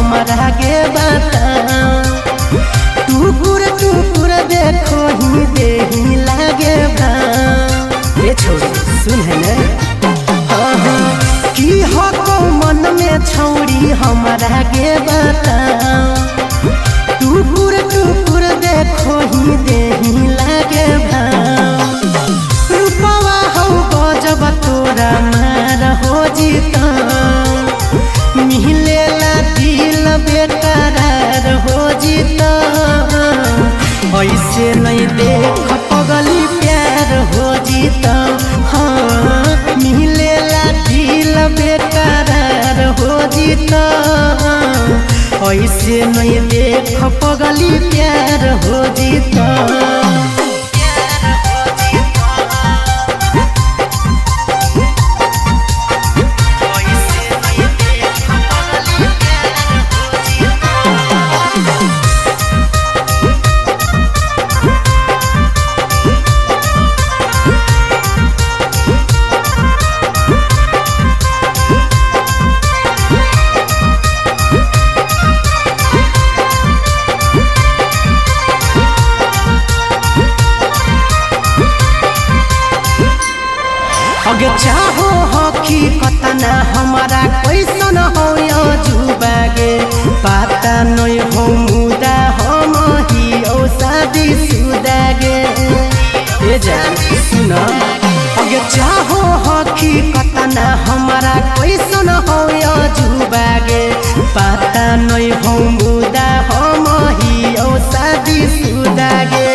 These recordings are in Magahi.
हमरा के बताओ। टुकुर टुकुर देखो ही देही लागे भाव। ए छौड़ी सुन है ने, की हको मन में छौड़ी हमरा के बताओ। टुकुर टुकुर देखो ही देही लागे भाव। रूपवा हौ गजब तोरा मार हो जीता, मिलेला दिल बेकरार हो जीता। ऐसे नहीं देख पगली प्यार हो जीता, हाँ मिलेला दिल बेकरार हो जीता। ऐसे नहीं देख पगली प्यार हो जीता। अगे चाहो हकी कतना हमारा कैसन हो जुबागे, पता नहीं हो मुदा हम ही औ शादी सुदागे। ए जान सुन, अगे चाहो हकी कतना हमारा कैसन हो जुबागे, पता नहीं हो मुदा हम ही औ शादी सुदागे।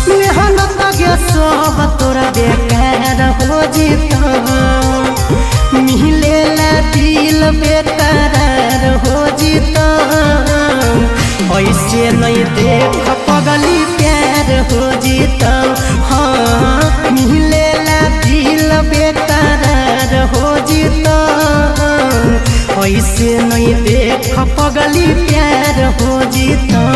मेहनत गे सब तोरा बेकार हो जीता, मिलेला दिल बेकरार हो जीता। ऐसे नहीं देख पगली प्यार हो जीता, हाँ मिलेला दिल बेकरार हो जीता। ऐसे नहीं देख पगली प्यार हो जीता।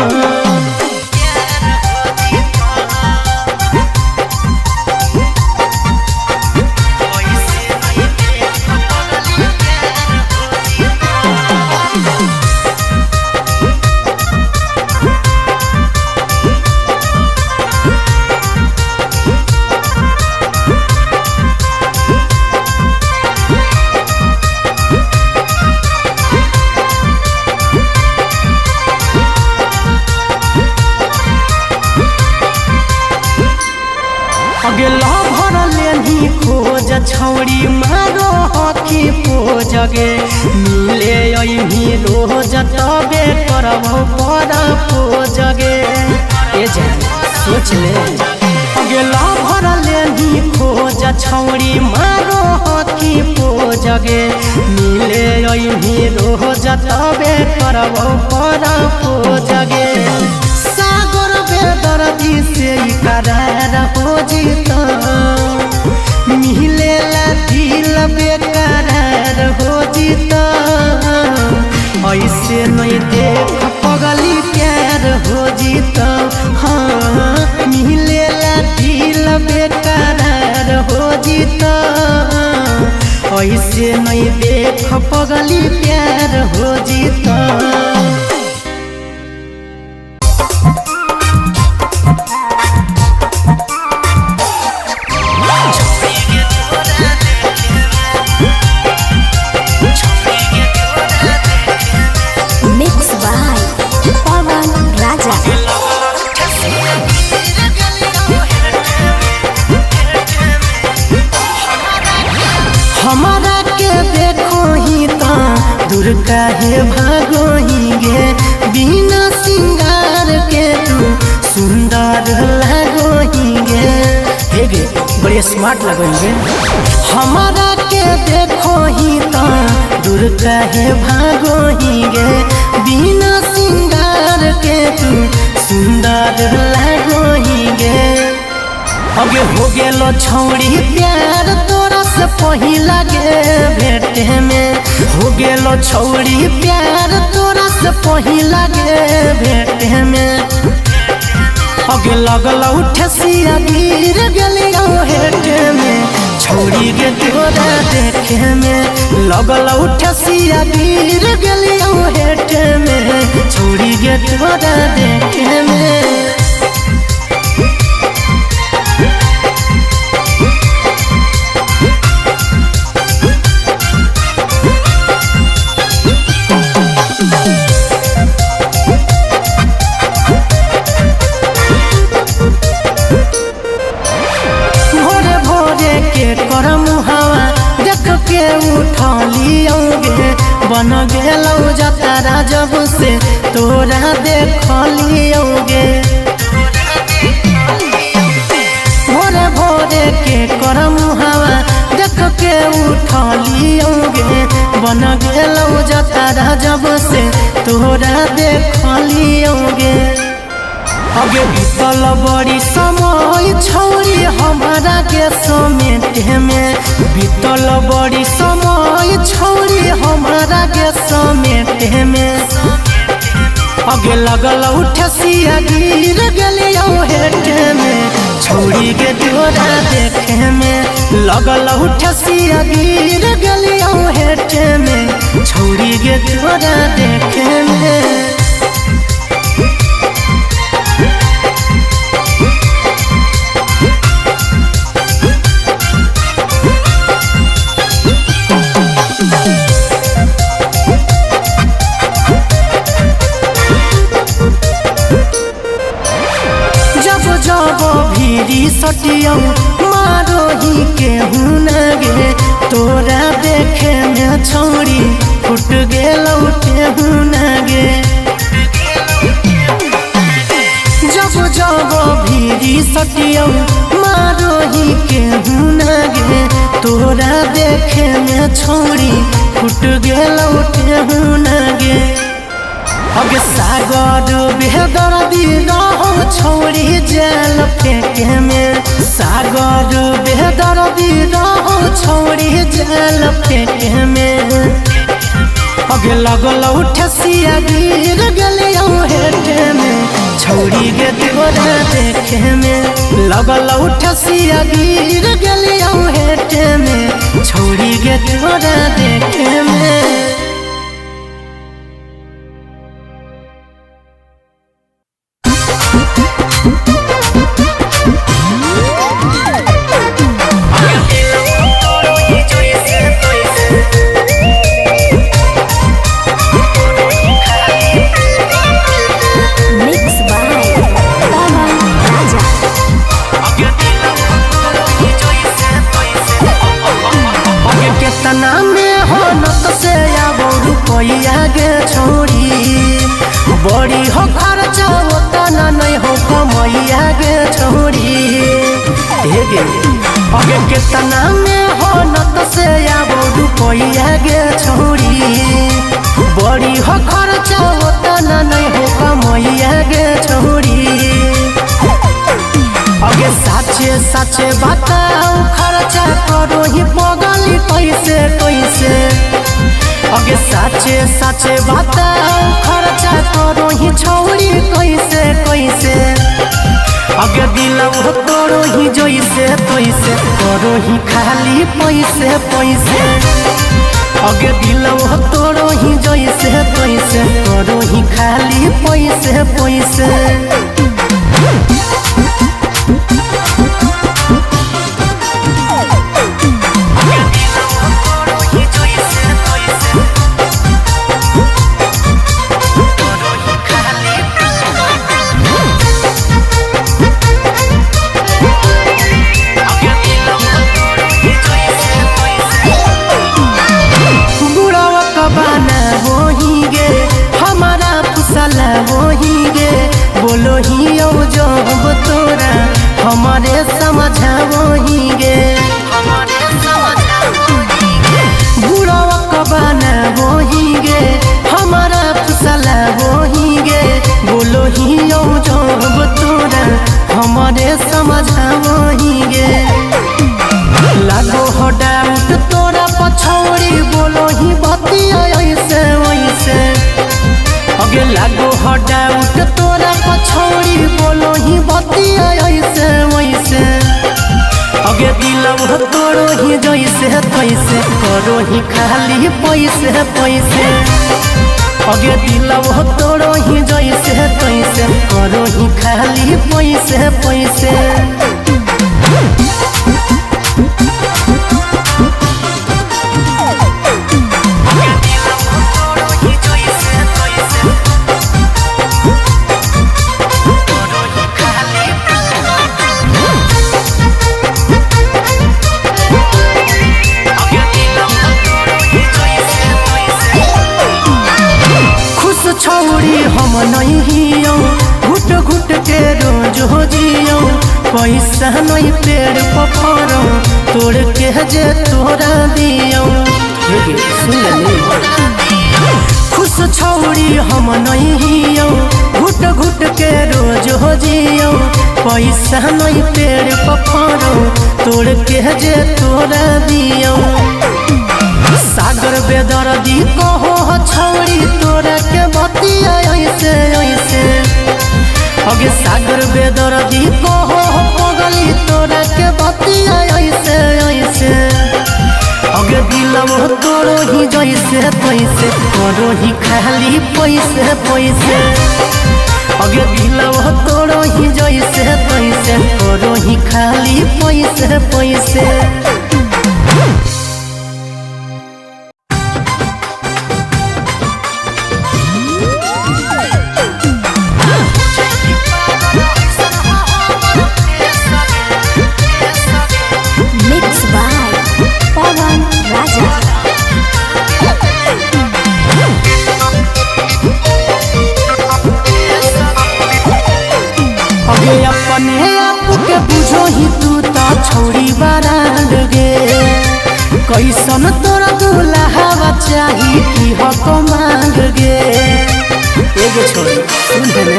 अगे लभर लेनी खोज छौड़ी मारो हकी पोजगे, मिले अही रोज तबे करबो पर पोजगे। ए जान सोच ले, अगे लभर लेनी खोज छौड़ी मारो हकी पोजगे, मिले अही रोज तबे करबो पर पोजगे। सागर बेदर्दी से करार हो जीता, मिलेला दिल बेकरार हो जीता। ऐसे नहीं देख पगली प्यार हो जीता, हाँ मिलेला दिल बेकरार हो जीता। ऐसे नहीं देख पगली प्यार हो जीता। Mix by Pawan Raja. हमारा के देखो ही ता दूर काहे भागो ही गे, बिना सिंगार के तू सुंदर लागो ही गे। हे गे बड़ी स्मार्ट लगो गे। हमारा के देखो ही ता दूर काहे भागो ही गे, बिना सिंगार के तू सुंदर लागो ही गे। अगे हो गेलो छौड़ी प्यार तोरा से पहिला गे भेटे में, हो गेलो छौड़ी प्यार तोरा से पहिला गे भेटे में। अगे लगल उठसिया गिर गेलियो हेटे में, छोड़ी गे तोरा देखे में लगल उठसिया गिर गेलियो हेठ में छोड़ी गे तोरा देखे में। भोरे भोरे के करम हवा देख के उठलियोगे बन गेलौ जतारा जब से तोरा देखलियोगे। भोरे भोरे के करम हवा देख के उठलियोगे बन गेलौ जतारा जब से तोरा देखलियोगे। अगे बीतल बड़ी समय छौरी हमारा के समेटे में बीतल बड़ी समय छौरी हमारा के समेटे में अगे लगल उठसिया गिर गेलियो हेठ में छौरी के तोरा देखे में लगल उठसिया गिर गेलियो हेठ में छौरी के तोरा देखे में। जब जब भीरी सटियौ मारो ही के गे तोरा देखे में छौरी फुट गेलौ टेहुना गे। जब जब भीरी सटियौ मारो ही के गे तोरा देखे में छौरी फुट गेलौ टेहुना गे। अगे सागर बेदर रहो छौरी जाल फेंके में सागर बेदर रहो छौरी जाल फेंके में अगे लगल उठसिया गिर गेलियो हेठ में छौरी गे तोरा देखे में लगल उठसिया गिर गेलियो हेठ में छौरी गे तोरा देखे में। Mix by Pawan Raja. अगे केतना में हो नत से आबो रुपैया गे छोड़ी बड़ी हो खर्चा ओतना नहीं हो कमैया गे छोड़ी हे गे। अगे केतना में हो नत से आबो रुपैया गे छोड़ी बड़ी हो खर्चा ओतना नहीं हो कमैया गे छोड़ी। अगे साचे साचे बताओ खर्चा करो ही पगली कैसे कैसे अगे साचे साचे बताओ खर्चा करो ही छौरी कैसे कैसे अगे दिलौ तोरो ही जैसे तैसे करो ही खाली पैसे पैसे अगे दिलौ तोरो ही जैसे तैसे करो ही खाली पैसे पैसे। बुढ़वा कबाना वही गे हमारा फुसला वही गे बोलो ही औ जब तोरा हमारे समझा वही गे बुढ़वा कबाना वही गे हमारा फुसला वही गे बोलो ही औ जब तोरा हमारे समझा वही गे लागो हो डाउट तोरा पछौड़ी बोलो ही बतिया ऐसे वैसे अगे लागो हो डाउट तोरा पछौड़ी बोलो ही बतिया ऐसे वैसे अगे दिलव तोरो ही जैसे तैसे करो ही खाली पैसे पैसे। अगे दिलव तोरो ही जैसे तैसे करो ही खाली पैसे पैसे। छौरी हम नहीं हियौ घुट घुट के रोज हो जियौ, पैसा नहीं पेड़ पफरौ तोड़ के जे तोरा दियौ। खुश छौरी हम नहीं हियौ घुट घुट के रोज हो जियौ, पैसा नहीं पेड़ पफरौ तोड़ के जे तोरा दियौ। सागर बेदर्दी कहो छौरी तोरा के बतिया ऐसे ऐसे। अगे सागर बेदर्दी कहो पगली तोरा के बतिया ऐसे ऐसे। अगे दिलव तोरो ही जैसे तैसे करो ही खाली पैसे पैसे। अगे दिलव तोरो ही जैसे तैसे करो ही खाली पैसे पैसे। Mix by Pawan Raja. अगे अपने आप के बुझो ही तू तो छौरी बरांड गे, कैसन तोरा दुल्हावा चाही की हक मांग गे। एगो छोरी सुन ले।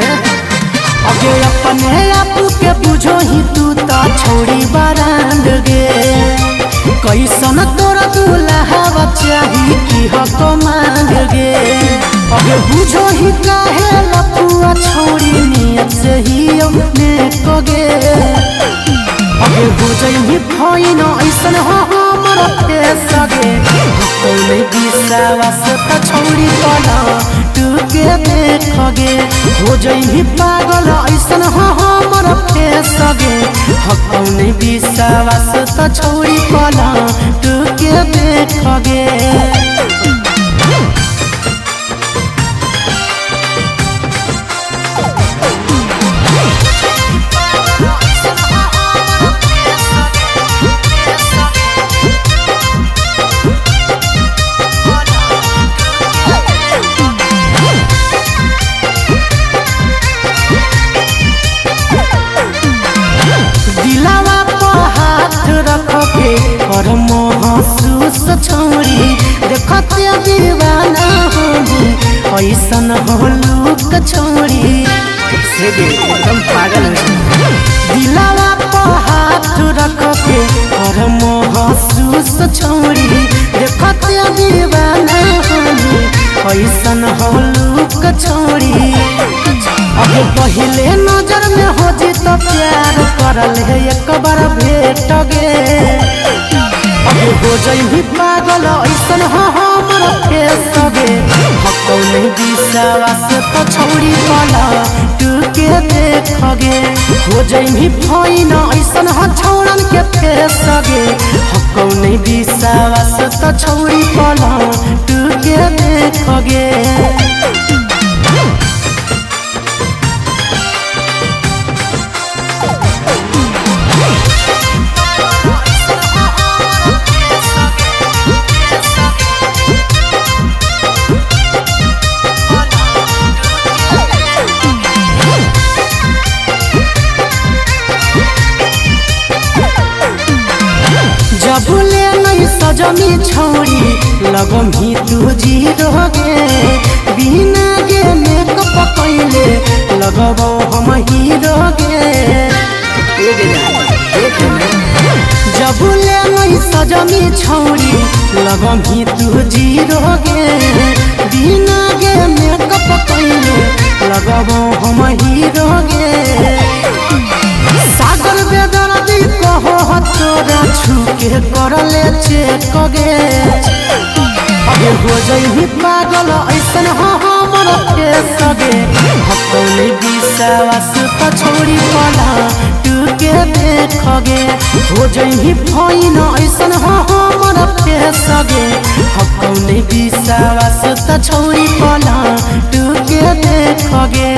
अगे अपने आप के बुझो ही तू तो छौरी बरांड गे, कैसन तोरा दुल्हावा चाही की हक मांग गे। अगे बुझो ही काहे लफुआ छौरी नियत से ही ने कगे। अगे बुझही फाइन ऐसन हो हमर फेस गे, कौने विश्वास त छौरी कला टूके देखगे। हो जइही पागल ऐसन हो हमर फेस गे, कौने विश्वास त छौरी कला टूके देखगे। दिलावा पर हाथ रख के और महसूस छौरी देखते दीवाना होगी ऐसन हो लूक छौरी। एकदम पागल हो। दिलावा पर हाथ रख के और महसूस छौरी देखते दीवाना होगी ऐसन हो लूक छौरी। अब पहले नजर में हो जी तो प्यार करल है एक बार भेट गे। अब हो जइही पागल ऐसन हो हमर फेस गे, कौने विश्वास त छौरी कला टूके देखगे। हो जइही फाइन ऐसन हो छौरन के फेस गे, कौने विश्वास त छौरी कला टूके देखगे। जबले नहीं सजमी छौरी लगमी तू जीरो गे, बिना गे मेकअप कैले लगबो हम हीरो गे। जबले नहीं सजमी छौरी लगमी तू जीरो गे, बिना गे मेकअप कैले लगबो हम हीरो गे। सागर बेदर्दी कहो तोरा के करले चेक गे। अरे हो जइही पागल ऐसन हो हमर के सगे। हकौले विश्वास त छोड़ी पला टूके देखगे। हो जइही फैन ऐसन हो हमर के सगे। हकौले विश्वास त छोड़ी पला टूके देखगे।